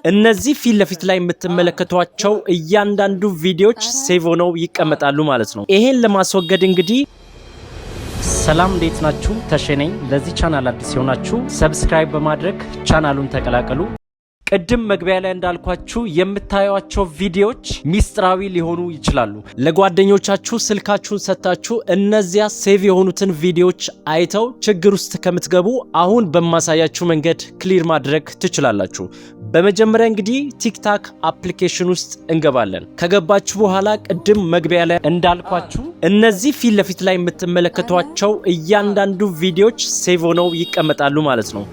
እነዚህ ፊት ለፊት ላይ የምትመለከቷቸው እያንዳንዱ ቪዲዮዎች save ሆነው ይቀመጣሉ ማለት ነው። ይሄን ለማስወገድ እንግዲህ፣ ሰላም፣ እንዴት ናችሁ? ተሸነኝ። ለዚህ ቻናል አዲስ የሆናችሁ subscribe በማድረግ ቻናሉን ተቀላቀሉ። ቅድም መግቢያ ላይ እንዳልኳችሁ የምታዩቸው ቪዲዮዎች ሚስጥራዊ ሊሆኑ ይችላሉ። ለጓደኞቻችሁ ስልካችሁን ሰጥታችሁ እነዚያ save የሆኑትን ቪዲዮዎች አይተው ችግር ውስጥ ከምትገቡ አሁን በማሳያችሁ መንገድ clear ማድረግ ትችላላችሁ። በመጀመሪያ እንግዲህ TikTok application ውስጥ እንገባለን። ከገባችሁ በኋላ ቅድም መግቢያ ላይ እንዳልኳችሁ እነዚህ ፊት ለፊት ላይ የምትመለከቷቸው እያንዳንዱ ቪዲዮዎች save ሆነው ይቀመጣሉ ማለት ነው።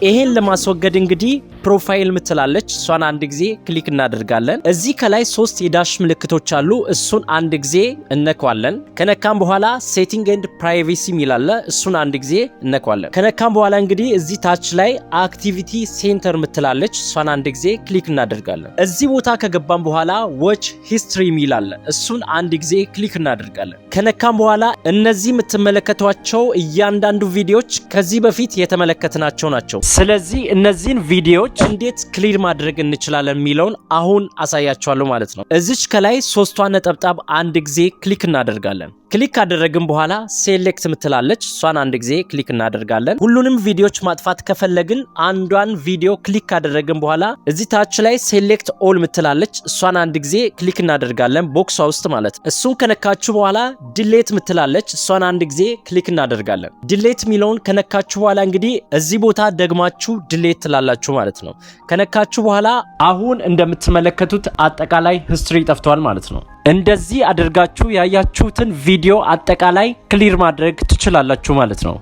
ይሄን ለማስወገድ እንግዲህ profile ምትላለች፣ እሷን አንድ ጊዜ click እናደርጋለን። እዚህ ከላይ ሶስት የ dash ምልክቶች አሉ። እሱን አንድ ጊዜ እነካዋለን። ከነካን በኋላ setting and privacy የሚል አለ። እሱን አንድ ጊዜ እነካዋለን። ከነካን በኋላ እንግዲህ እዚህ ታች ላይ activity center ምትላለች፣ እሷን አንድ ጊዜ click እናደርጋለን። እዚህ ቦታ ከገባን በኋላ watch history የሚል አለ። እሱን አንድ ጊዜ click እናደርጋለን። ከነካን በኋላ እነዚህ የምትመለከቷቸው እያንዳንዱ ቪዲዮዎች ከዚህ በፊት የተመለከትናቸው ናቸው። ስለዚህ እነዚህን ቪዲዮዎች እንዴት clear ማድረግ እንችላለን የሚለውን አሁን አሳያችኋለሁ ማለት ነው። እዚች ከላይ ሶስቷን ነጠብጣብ አንድ ጊዜ click እናደርጋለን። Click ካደረግን በኋላ select ምትላለች፣ እሷን አንድ ጊዜ click እናደርጋለን። ሁሉንም ቪዲዮዎች ማጥፋት ከፈለግን አንዷን ቪዲዮ click ካደረግን በኋላ እዚህ ታች ላይ select all ምትላለች፣ እሷን አንድ ጊዜ click እናደርጋለን፣ box ኧ ውስጥ ማለት። እሱን ከነካችሁ በኋላ delete ምትላለች፣ እሷን አንድ ጊዜ click እናደርጋለን። Delete የሚለውን ከነካችሁ በኋላ እንግዲህ እዚህ ቦታ ደግማችሁ delete ትላላችሁ ማለት ነው። ከነካችሁ በኋላ አሁን እንደምትመለከቱት አጠቃላይ history ጠፍቷል ማለት ነው። እንደዚህ አድርጋችሁ ያያችሁትን ቪዲዮ አጠቃላይ clear ማድረግ ትችላላችሁ ማለት ነው።